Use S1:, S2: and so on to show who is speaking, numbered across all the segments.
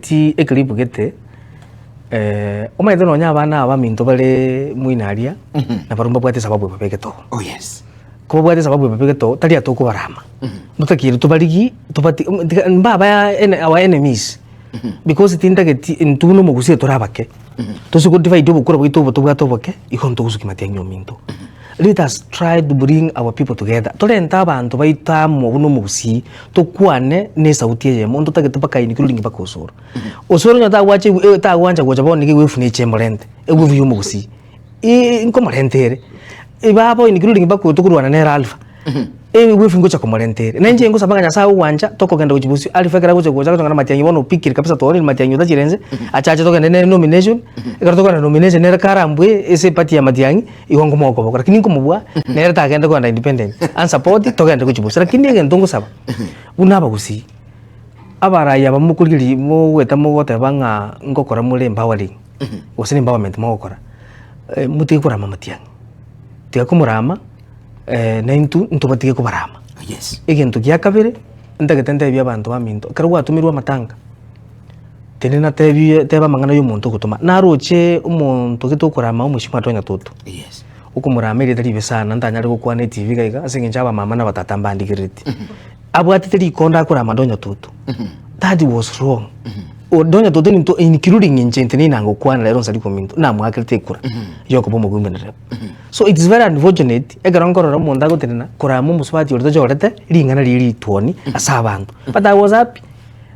S1: Ti ekeribu gete, omanyete nonya abana aba baminto bare moino aria, nabarobwo mbabwate esababu ebabegete oo.
S2: Oh yes.
S1: Ko babwate esababu ebabegete oo, tari atokobarama, ntotakeire tobarigie tobati tiga mbaba ene our enemies, because tintageti intwe buna omogusii tore abake, tose go divide obokoro bwaito obo tobwate oboke, igo ntogosukia matiang'i ominto. Let us try to bring our people together, torente abanto baito amo buna omogusii, tokwane na esauti eyemo, ntotagete mpaka including mpaka osoro. Osoro onye tagwacha eh tagwancha gocha bono nigo ewefu neche emorente, ewefu ya omogusii, i nkomorenta ere, baba including mpaka oyo tokorwana nere Alpha, ewefu ngocha komorenta ere. Na inche ngosaba ng'a Nyasaye ogwancha, tokogenda gochia bosio, Alpha ekero agocha gocha agocha ng'a matiang'i bono opikire kabisa twaorire matiang'i otachire nse, achache togende nere nomination, ekero tokogenda nomination nere karambue ase eparty ya matiang'i. Igo nkomoa okoboko, lakini nkomobua, nere tagende kogenda independent, ansupport togende gochia bosa. Lakini egento ngosaba, buna abagusii, abarai aba mokorigereria mogoeta mogoteba ng'a ngokora more empowering, gose na empowerment mogokora, motige korama amatiang'i, tiga komorama naintwe ntobatige kobarama.
S2: Yes.
S1: Egento gia kabere, ntagete ntebie abanto baminto, ekero gwatomirwe amatanga, Tenena tebie teba amang'ana y'omonto ogotoma. Naroche omonto gete okorama omochie mwatonya toto.
S2: Yes.
S1: Okomorama erieta ribe sana ntanyare gokwana etibi iga iga ase eng'encho abamama na abatata mbandigerereti. Abwatete rikondo akorama Donya Toto. That was wrong. O Donya Toto ninto including inche inte nina ngokwana rero nsari kominto namwakerete ekura yokoba omogovernorep rep. So it is very unfortunate ekero nkorora omonto agotenena korama omosubati oria tochorete ring'ana riria rituoni ase abanto. But I was happy.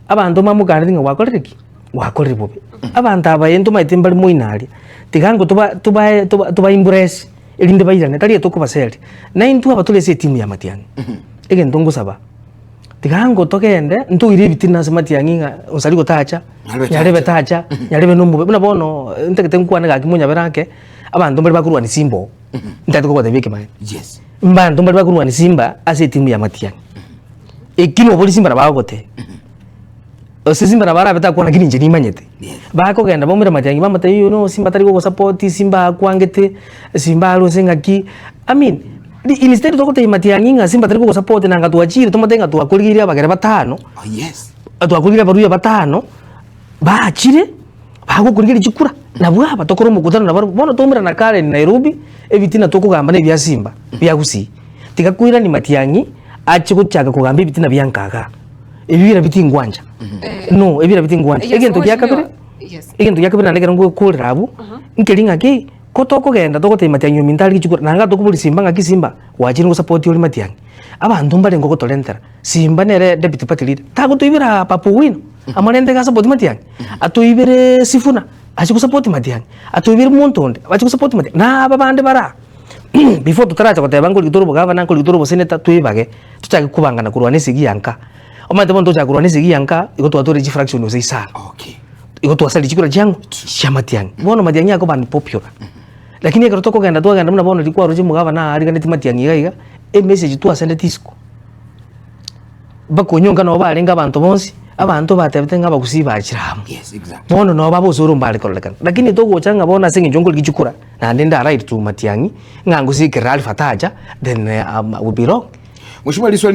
S1: Abanto mbamokaaneti ng'a gwakorire ki? Gwakorire bobe. Abanto aba ee ntomaete mbare moino aria, tiga ango toba tobae toba toba impress erinde bairane, tari etokobaseria. Na intwe aba tore ase etimu ya matiang'i, egento ngosaba, tiga ango togende ntoire ebitina ase matiang'i ng'a onsari gotacha,
S2: Nyarebe
S1: nyarebe tacha, nyarebe na omobe, buna bono ntagete nkwane gaki monyabere ake, abanto mbare bakorwania simba oo, ntagete kogotebia ekemanyererio.
S2: Yes.
S1: Mbanto mbare bakorwania simba ase etimu ya matiang'i. Eki nobori simba nabo agogotebia. Gose simba nabo arabe takwana lakini inche nimanyete. Bakogenda baumere matiang'i bamotebie you know simba tari gogosupport, simba akwangete, simba arwe ase ng'aki, I mean instead togotebia matiang'i ng'a simba tari gogosupport na anga twachire tomotebie ng'a twakorigeire abagere batano,
S2: Oh yes.
S1: twakorigeire abaruya batano, bachire bagokorigeria chikura, nabwo aba tokore omokutano nabarobwo. Bono twaumerana Karen Nairobi, ebitina tokogamba na ebia simba, bia gusii. Tiga koirania matiang'i ache gochaka kogamba ebitina bia nkaga. Ebi birabi tingwancha. No, ebi birabi tingwancha.
S3: Yes,
S1: Egento gia kabere,
S3: mheshimiwa. Yes.
S1: egento gia kabere naende ekero ngokorera abwo, nkeri ng'aki, ko tokogenda togotebia matiang'i ominto arige chikura, naende gatokoboria simba ng'aki simba, gwachire ngosapoti ore matiang'i. Abanto mbarenge ogotorentera, simba nere deputy party leader, tagotoibera Babu Owino, amorente iga asapoti matiang'i, atoibere Sifuna, ache gosapoti matiang'i, atoibere monto onde, ache gosapoti matiang'i, na aba bande bare aa. Before totaracha goteba nkorigia tore obogavana, nkorigia tore oboseneta, twebage, tochake kobangana korwana esegi ya nka. Omanyete bono tochaka korwana esegi ya nka, igo twatwarire chifraction gose isano.
S2: Okay.
S1: Igo twasaria chikura chiang'o? Chia matiang'i. Bono matiang'i akoba unpopular. Lakini ekero tokogenda twagenda buna bono riria kwaroche omogavana aariganeti matiang'i iga iga, emessage twasendete isiko, mpaka onyonka nabo barenge abanto bonsi, abanto batebete ng'a abagusii bachire amo.
S2: Yes, exactly.
S1: Bono nabo babosore mbare kororekana. Lakini togocha ng'a bono ase eng'encho nkorigia chikura, naende nda right to matiang'i, ng'a ngosikerere Alpha tacha, then I will be wrong.
S2: Mheshimiwa Liswa.